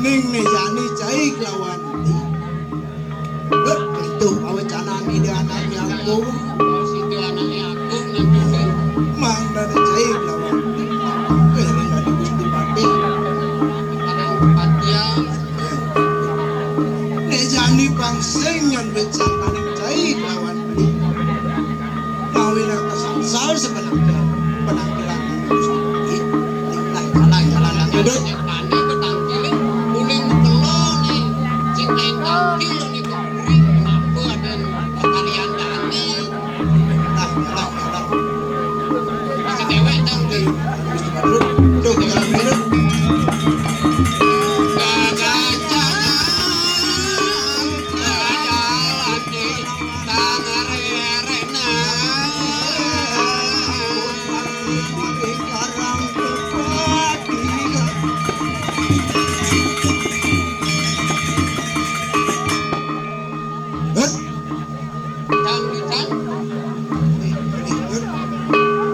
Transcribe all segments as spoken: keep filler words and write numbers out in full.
Ning né jani cai kelawan. Wéh, itu pawecanan Ida Anaké Agung. Sida Anaké Agung nanti. Mangdané cai kelawan. Wéh, ring adi Gusti Patih. Kadang patian. Né jani pang sing nyambit sangkaning cai kelawan. Ngawinang kasangsal sepenangkilan, penangkilan. Ih, tinggal jalan-jalan hidup. Tadi ketangkilin, kuning kelo nih, sing lain tangkil nih, kok kuring, kenapa ada kalian tadi? Nah, jalan, jalan. Masih dewek, tangkil. Duh, jalan hidup. Gagah jalan, gagah jalan.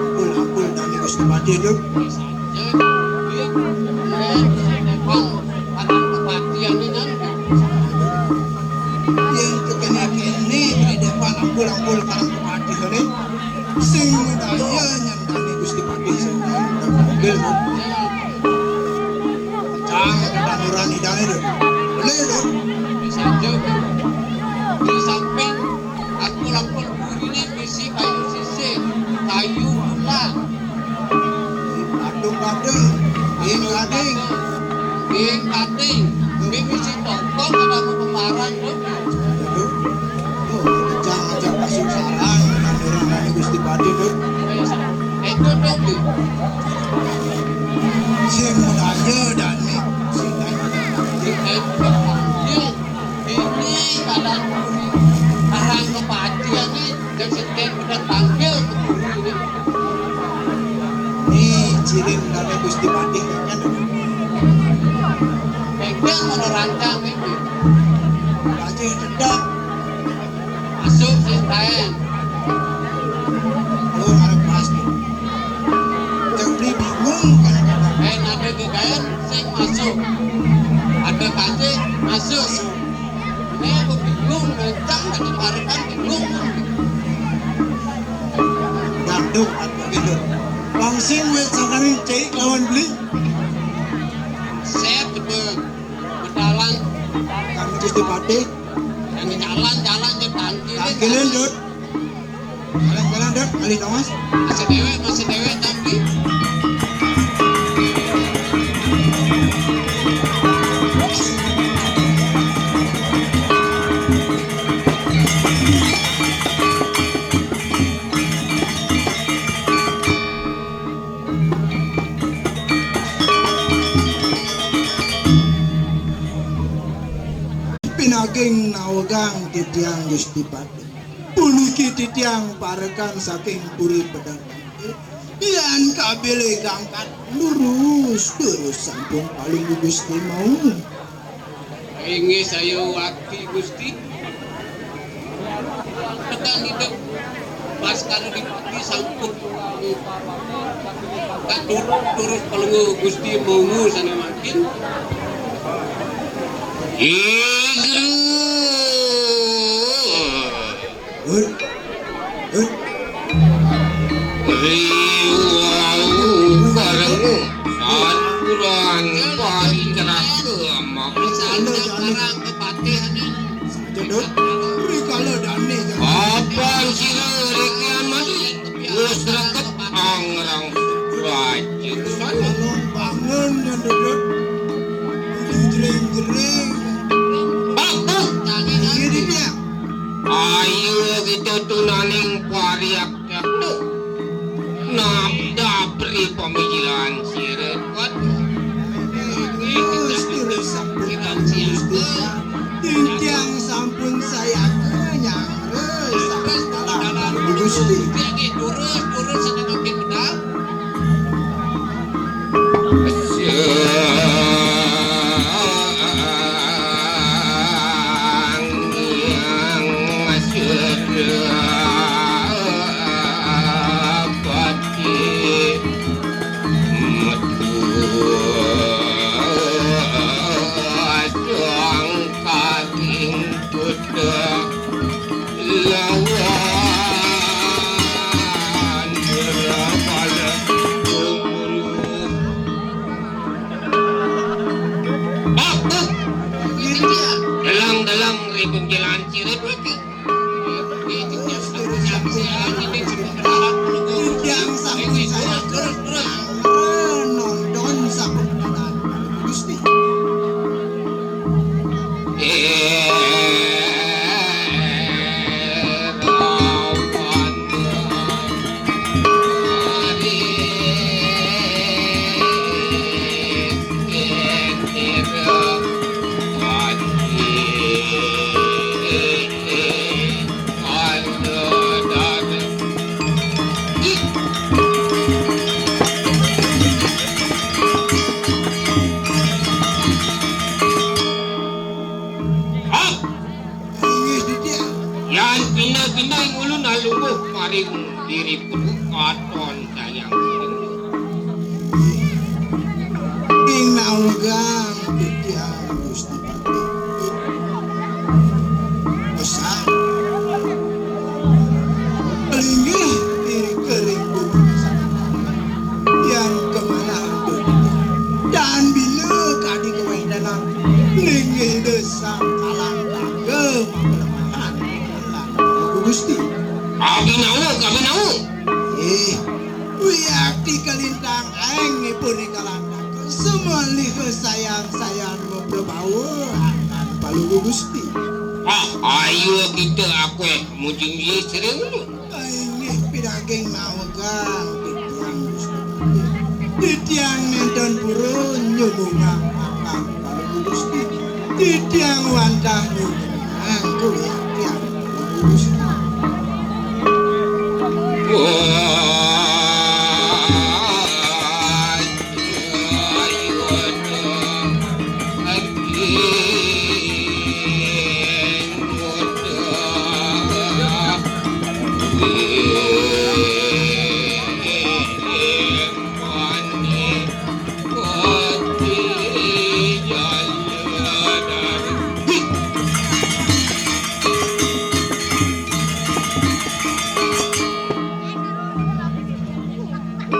Ampun, ampun, dane Gusti Patih, Dut. Yén kéné-kéné, Dut, ampun, ampun, karang Patih, Dut. Sing madaya nyandani Gusti Patih, sing madaya mobil, Dut. Cang, kedanuran idane, Dut. Boleh, Dut. Bisa aja, Dut. Di samping aku lapor gurine bisi kayu sisir, kayu ulang. Badung-badung, ing gading. Ing gading. Ing bisi tokong ada mau kemaran, Dut. Aduh. Oh, jangan-jangan masuk sarang, kedanuran Gusti Patih, Dut. Itu, Dut. Sing madaya dane, sing madaya. Ini keadaan orang kepatian nih, dan setiap udah tampil ke bumi ini. Nih, cilin dane Gusti Patih, kan? Pegang kalau rancang ini. Raja tetap. Masuk sing kaen. Oh, arep masuk. Jadi bingung kan? Kaen ada ke kaen sing masuk. Ada kancing masuk. Ini aku bingung, ngencang dan kemarin bingung. Gantung apa gitu. Langsung wis sangkaning cai lawan beli. Set, betul. Bedalan. Kami Gusti Patih. Yang jalan-jalan ke tangkilin. Tangkilin, Dut. Jalan-jalan, Dut. Kali dong, Mas. Masih dewek, masih dewek, tapi. Pinaging nawegang titiang Gusti Patih. Puniki titiang parekan saking Puri Pedang. Yan kabile gangkat lurus, terus sampun paling Gusti mau. Inggih saya wakti Gusti. Tekan hidup pas kalau dipati sampun kan turun terus pelenggu Gusti mau sana makin. Inggih. Hut. Hut. Riwau kareng saturan parikrama Saja, Dut. Rikala dane, Dut. Apa sira riki amadi? Wis rekep angrang raja sana. Bangun, Dut. Jreng-jreng. Pak, Pak. Iya, dia. Ayo kita tunaning pariak. Nabda beri pamikiran sira. Gusti, sampun, Gusti. Titiang sampun sayaka nyangres sampun dalam Gusti. Terus, terus, sedang makin benar. Sang Hyang Sutra. Pengjalan sirip itu. Yang sampun saya terus, terus nonton sampun Gusti. Inggih, Ditya. Yan pinda-pinda ulun alungguh maring diri pun katon sayang. Ing nawegang Ditya Gusti Patih. Pesan. Linggih diri kering bumi. Yan kemana dan bila kadi kewendanan linggih desa kalang tangga mapelemahan. Gusti. Abi nawu, abi nawu. Eh, wiakti kalintang aeng ipun ing kalantaka. Semaliha sayan-sayan maprabawa akan Palungguh Gusti. Ah, ayo kita akweh mujing ye sering lu. Inggih pidaging nawegang titiang Gusti. Titiang nenten purun nyumbungang akan Palungguh Gusti. Titiang wantah nyumbungang kuliah tiang Palungguh Gusti.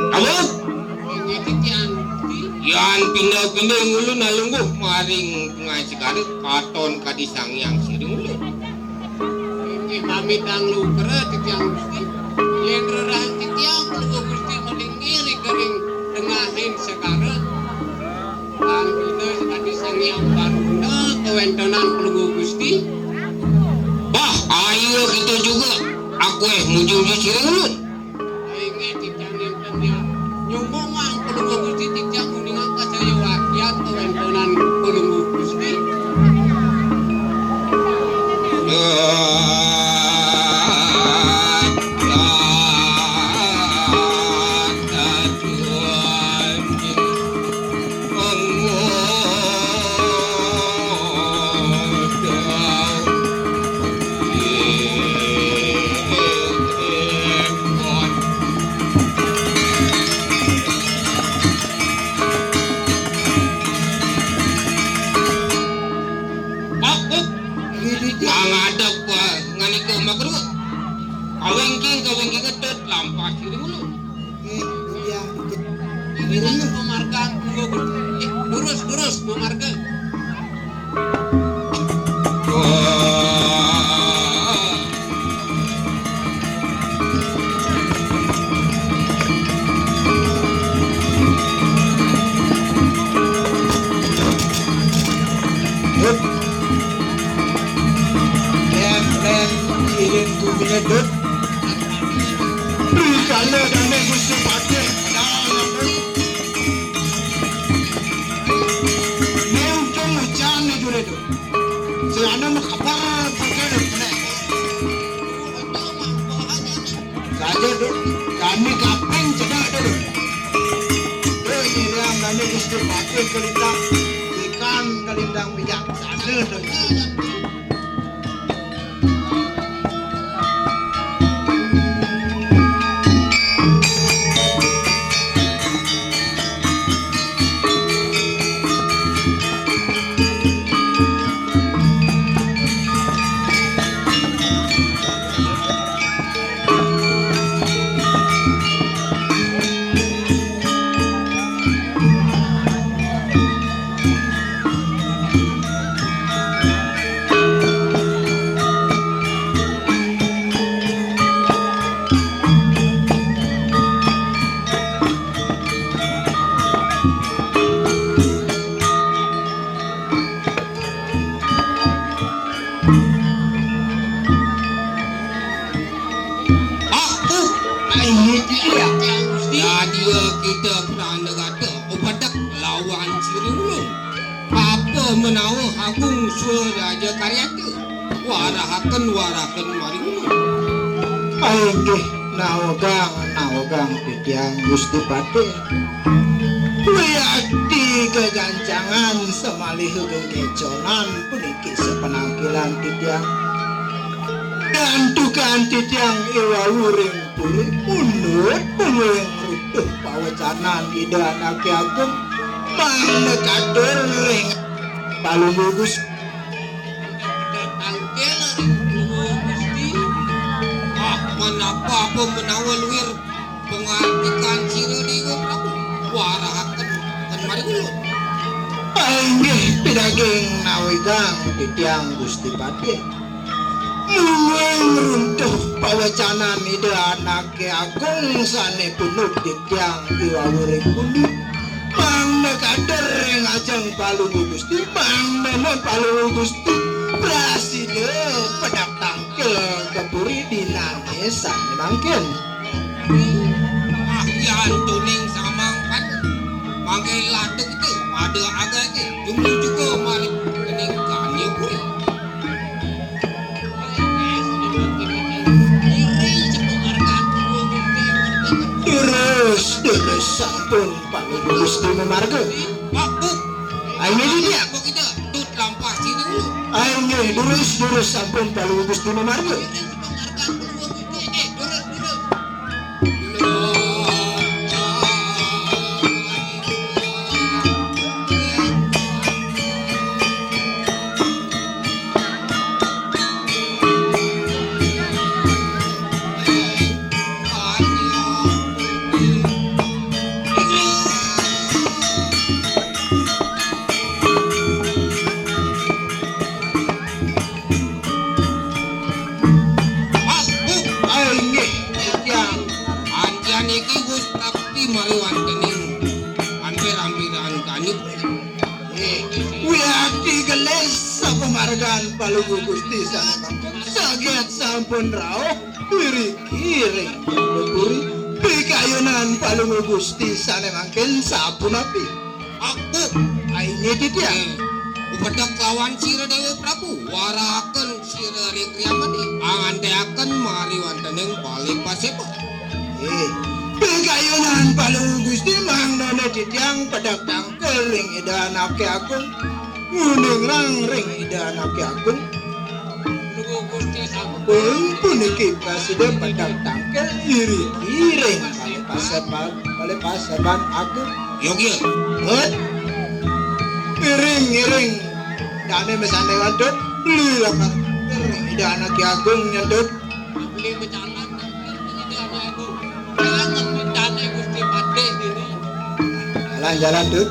Awak. Yan pinda-pinda ngulun alungguh maring Tengah Segara, katon kadi Sang Hyang Siri ngulun. Inggih pamitang lugra titiang Gusti. Yen rerah titiang Palungguh Gusti malinggih ring tengahing segara. Lan pinda sakadi Sang Hyang Baruna kawentenan Palungguh Gusti. Bah, ayo kita juga akweh muji-muji sira ulun. Inggih titiang nenten ya. Nyumbungang Palungguh Gusti titiang uningang kasaya wakian kawentenan Palungguh Gusti. Pak, Pak. Ngadep, eh, nganika magruk. Kawingking, kawingking ngetut, lampas diri mulu. Eh, iya. Ini kan pamargan, eh, lurus, lurus, pamarga. Lem, lem, iring gumine dut. Rikala dane Gusti Patih. Ne untung ujan ne jure dut. Sing anu makabar pakai dut ne. Saja dut. Kami kaping cedak dut. Dut, ini yang kami Gusti Patih kelintang. Ikan kelintang bijak. Saja dut. Ulun. Apa menawa Agung Swaraja Karyata? Warahaken, warahaken maring ulun. Inggih, nawegang, nawegang titiang Gusti Patih. Wiakti gegancangan samalih gegéconan puniki sapanangkilan titiang. Gantukan titiang i wau ring puri, pundut punggung runtuh pawecanan Ida Anaké Agung, mangda katur ring Palungguh Gusti. Tangkil ring Palungguh Gusti. Ah, menapa apa menawa luir pangantikan sira Déwa Prabu? Warahaken, kan maring ulun. Inggih, pidaging nawegang titiang Gusti Patih. Mungguing runtuh pawecanan Ida Anaké Agung sané pundut titiang i wau ring puri. Mangda katur ring ajeng Palungguh Gusti, mangda Palungguh Gusti prasida pedek tangkil ka puri dinané sané mangkin. Ah, yan tuning samangkat. Mangke ladeg itu, pada agak itu. Jumlah juga mari kening kanya puri. Durus, durus, sampun Palungguh Gusti mamarga. Pak, Bu. Ayo, ini dia. Bu, kita tut lampah sini dulu. Ayo, durus, durus, sampun Palungguh Gusti mamarga. Durus, durus. Ah, inggih, titiang. Antian niki Gus Prapti mari wantening ampir-ampiran kanyut. Nggih, wiakti gelis sapamargan Palungguh Gusti sané mangkin saget sampun rauh wiriki ring puri. Pikayunan Palungguh Gusti sané mangkin sapunapi? Aku. Ayo, titiang. Hmm. Upedek lawan sira Déwa Prabu, warahaken sira ring Kriamani, anganteaken mari wantening balé paseban. Eh, pikayunan Palungguh Gusti mangdané titiang pedek tangkil ring Ida Anaké Agung, nguningrang ring Ida Anaké Agung. Pun puniki prasida pedek tangkil iriki ring balé paseban, balé paseban agung. Yogya. Hut. Iring-iring dané masané wantun, beli lakar ring Ida Anaké Agung nyentut. Beli macalan, Ida Anaké Agung. Jalan pintané Gusti Patih dini. Jalan-jalan, Dut.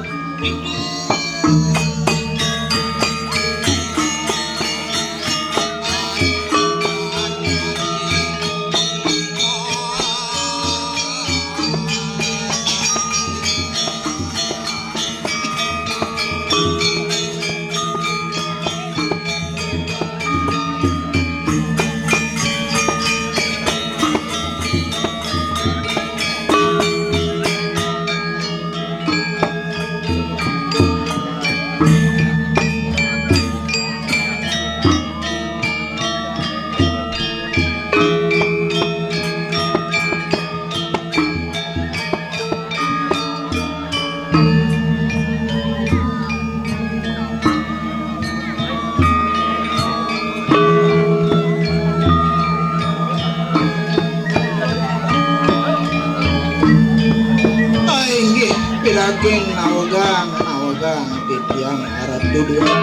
Ah, inggih, pidaging nawegang, nawegang titiang Ratu Déwa.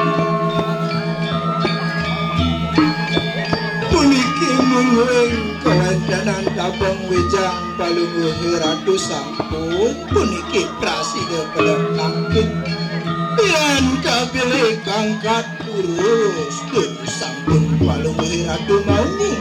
Puniki mungguing kawéntenan tabeng wijang Palungguh Ratu sampun puniki prasida pedek tangkil. Yan kabilih kangkat durus, durus sampun Palungguh Ratu maungu.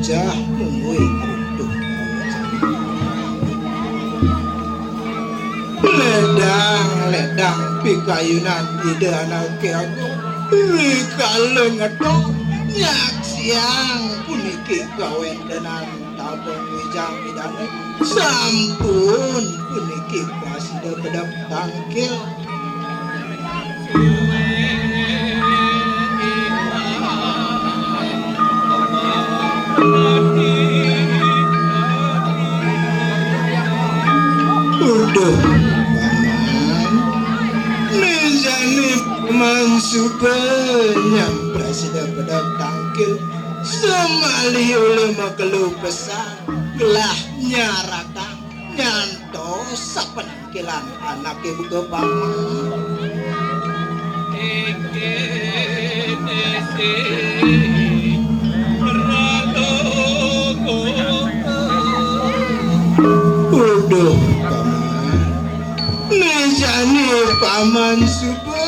Jah mungguing runtuh. Ledang-ledang pikayunan Ida Anaké Agung, rikala ngedok nyaksiang puniki kawéntenan tabung wijang Idané, sampun puniki prasida kedep tangkil. Uduh, Paman. Né jani Paman suba nyang prasida kedep tangkil, samalih uli makelo pesan, gelah nyaratang nyantos sapenangkilan anaké buka Paman. Uduh, Paman. Né jani Paman suba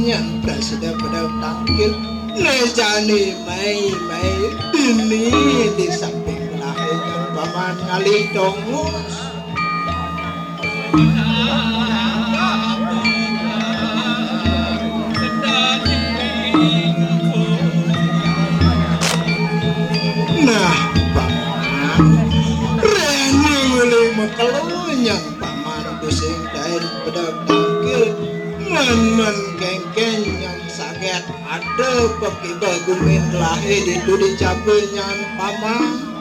nyang prasida kedep tangkil. Né jani mai-mai dini di samping gelahé nyang Paman ngalih tongos. Nah, Paman, réné uli makelo nyang Paman tusing taén kedep tangkil, mén-mén kéngkén nyang saget ada pakibeh gumin gelahé ditu di cabé nyang Paman.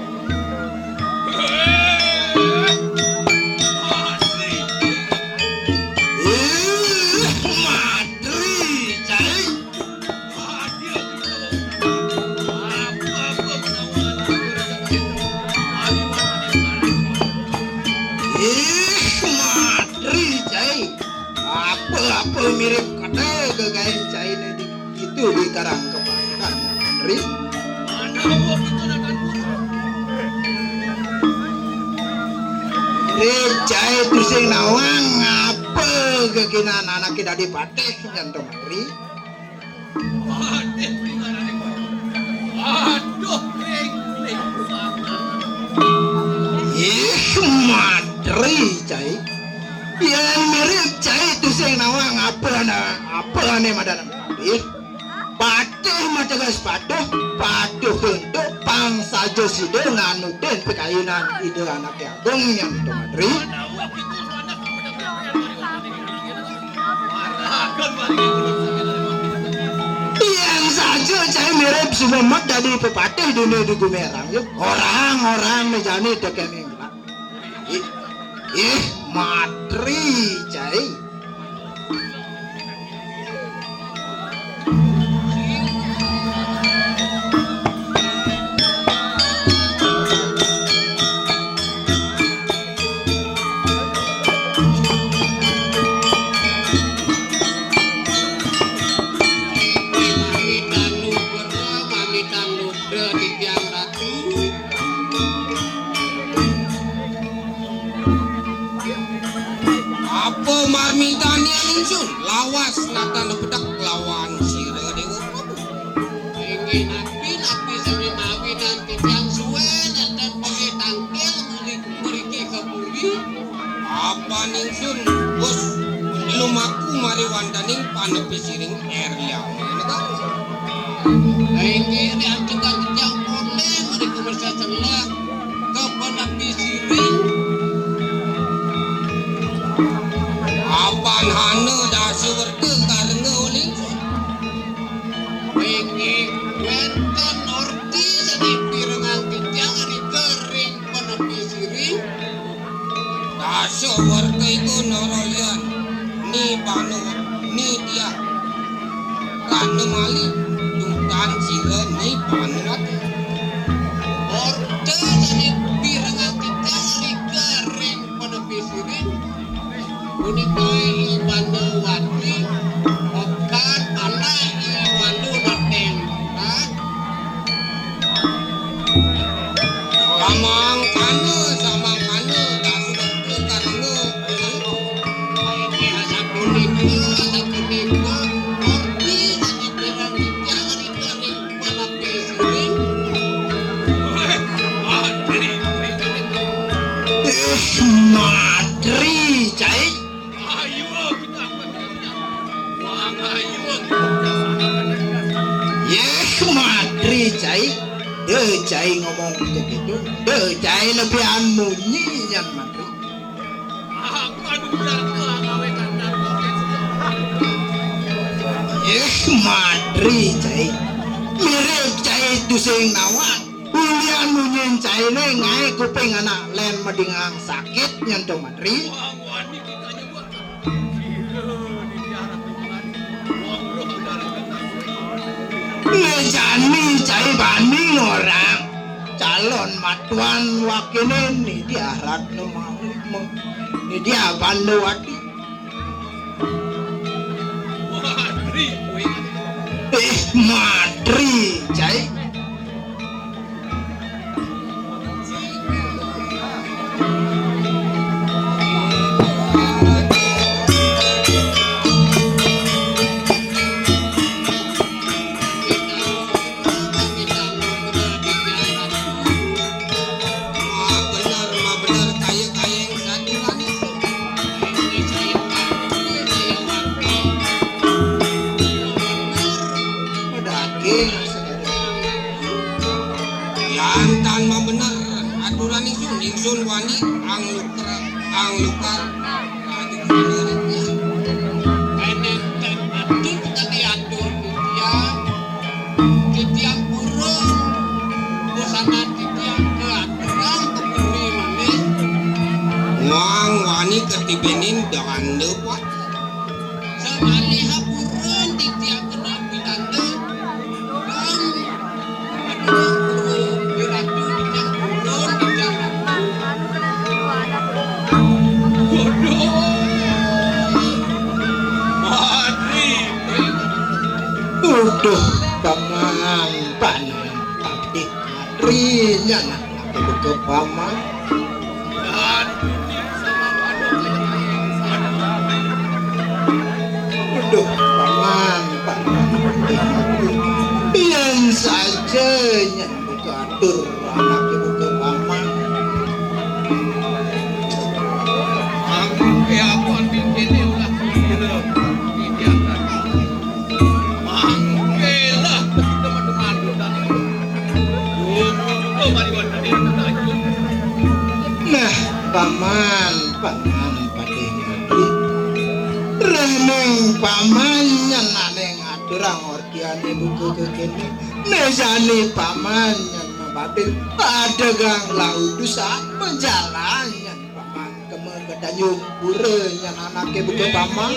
Ih, madri, cai. Ih, madri, cai. Apa-apa mirip kadé gegaén cainé di, itu di Karang Kepahitan, Ri. Ri, cai tusing nawang apa geginan anaké dadi patih, nyanto, Ri. Aduh, ring, ring, ring. Ih, madri, cai. Yén mirip cai tusing nawang apa na, apa ané madan patih. Patih mateges patuh, patuh éntuk, pang saja sida nganutin pikayunan Ida Anaké Agung nyanto, madri. Yén saja cai mirip sumemet dadi pepatih dini di Gumerang, yuk. Orang-orang né jani tekén. Ih, ih, madri, cai. Pamitan nugra, pamitan nugra titiang ratu. Apa marmitanian ingsun? Lawas nata nepedek lawan sira, Déwa Prabu. Inggih napi, napi sami mawinan titiang suwé nénten pengih tangkil mriki, mriki ka puri? Apan ingsun wus lumaku mari wantaning panepi siring R. Liang. Inggih, diantukan titiang polih mriki mesa selah ka panepi siring. Apan hana dasa werta karenga uling. Inggih, wénten orti sané pirengang titiang nika ring panepi siring. Dasa warga iku nara liyan, ni Panu, ni Diah. Rana malih, dudan sira ni Panuwati. Orta sané pirengang titiang nika ring panepi siring. Punika I Panuwati, okan anak I Walu Noteng. Samangkana, samangkana, dasa dasa karena. Asapunika, asapunika, orti sané pirengang titiang nika ring panepi siring. Dé cai ngomong begitu. Dé cai lebihan munyi nyan Madri. Aku adu biar ke gawe kandang. Eh, Madri cai. Mirip cai tusing nawang. Ulian munyin cai né ngaé kuping anak lén madingang sakit nyan to Madri. Né jani cai bani orang calon matuan wakiné ni diarat no mau. Ni dia bandu wati. Eh, Madri, cai. Daging. Yan tan mabener aturan ingsun, ingsun wani anglukar, anglukar. Enén ten atur tadi atur titiang, titiang purun. Busana titiang keaturan kebumi manis. Wang wani ketibenin dengan lepat. Samaliha purun titiang kena pinanda. Lam aduh purun diratu titiang purun titiang. Waduh. Madri. Uduh, paman, paman, tapi Madri nyan anak buka paman. Uduh, paman, paman. Pian saja nyan buka atur anak buka paman. Aku ke apa ni kene ulah kira. Mangkelah kita madu-madu dan Nah, paman, paman Patih Madri. Reneng paman nyan ané ngaturang ortiané buka kekene. Né jani paman nyan mababil. Pada gang lau dusa majalan nyan paman. Kema ke Tanjung Pura nyan anaké buka paman.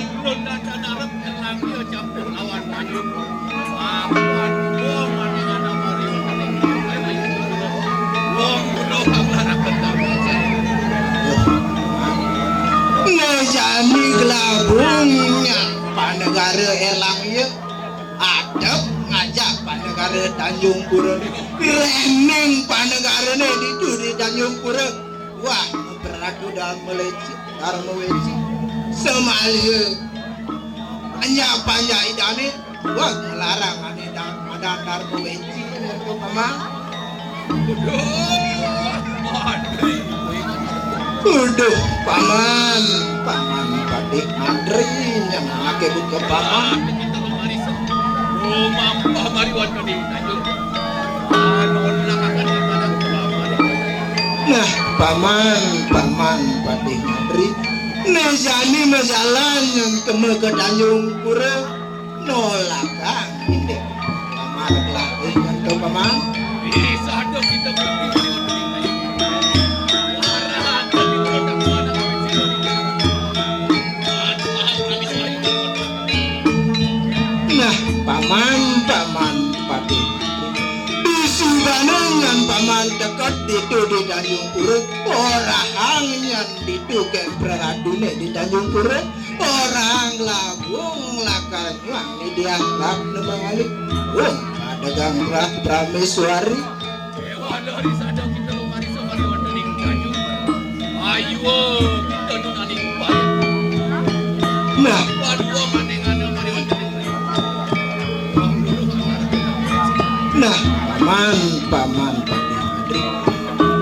Né jani gelabung nyan panegara Erlang ya. Adep ngajak panegara Tanjung Pura. Reneng panegarané ditu di Tanjung Pura. Wah, berlaku dalam meleci. Darma Weci. Semaliha panjak-panjak idané, wah, ngelarang ané da-, madan Darma Weci, nyan to paman. Uduh, paman, paman Patih Madri, nyan anaké buka paman. Nah, paman, paman Patih Madri. Né jani majalan nyan kema ke Tanjung Pura. Nolakang indik. Paman lah, ingat to, paman. Ih, sadok kita. Nah, paman, paman Patih. Bisi bana nyan paman teka ditu di Tanjung Pura, orahang nyan ditu kén praratuné di Tanjung Pura, orahang labung lakar nyuang ni diah rap nemang alih. Wong ada gang rap prameswari. Nah, nah, paman, paman Patih Madri.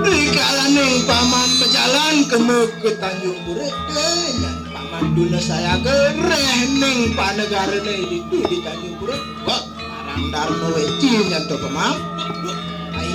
Rikalaning paman majalan kema ke Tanjung Pura, eh, nyan paman tuna sayaga reh ning panegarané ditu di Tanjung Pura. Wah, aran Darma Weci nyan to, paman. Ai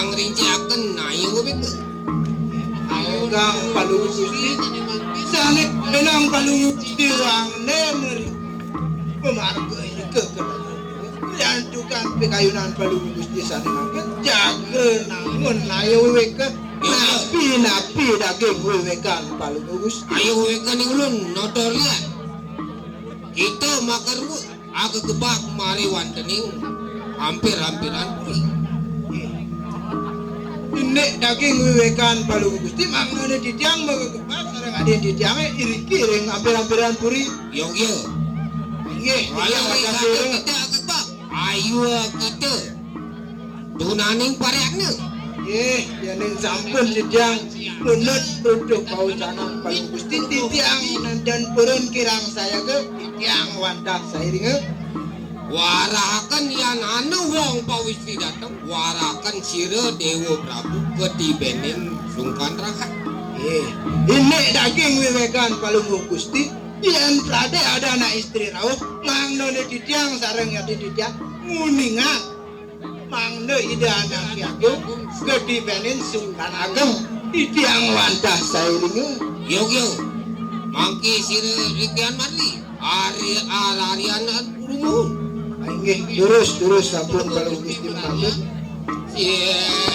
Pangrinciaken ayu wit. Angga Palungguh Gusti. Sané menang Palungguh Gusti wangné meri. Pemarga irika ke. Yantukan pikayunan Palungguh Gusti sané mangkin jaga nangun ayu wit. Napi-napi daging wiwekan Palungguh Gusti? Ayo wiwekan ulun notor lian. Kita makarua, aga gebak mari wantening hampir-hampiran puri. Indik daging wiwekan Palungguh Gusti, mangda titiang makagebak sareng adin titiange iriki ring hampir-hampiran puri. Yogya. Inggih, titiang wantah sira. Kita agebak. Ayo kita. Tunaning pariakna. Nggih, yening sampun titiang nunut runtuh pauncanan Palungguh Gusti, titiang nandan purun kirang sayaga, titiang wantah sairinga. Warahaken yan ana wong pawistri dateng, warahaken sira Dewa Prabu ketibenin sungkan rahat. Nggih, indik daging wiwekan Palungguh Gusti, yen prade ada anak istri rauh, mangda titiang sareng yati titiang nguningang. Mangda Ida Anaké Agung ketibenin sungkan ageng, titiang wantah sairinga. Yogya. Mangki sira rikian marli, ari ararian rumuhun. Inggih, durus, durus, sampun Palungguh Gusti mangkin. Yen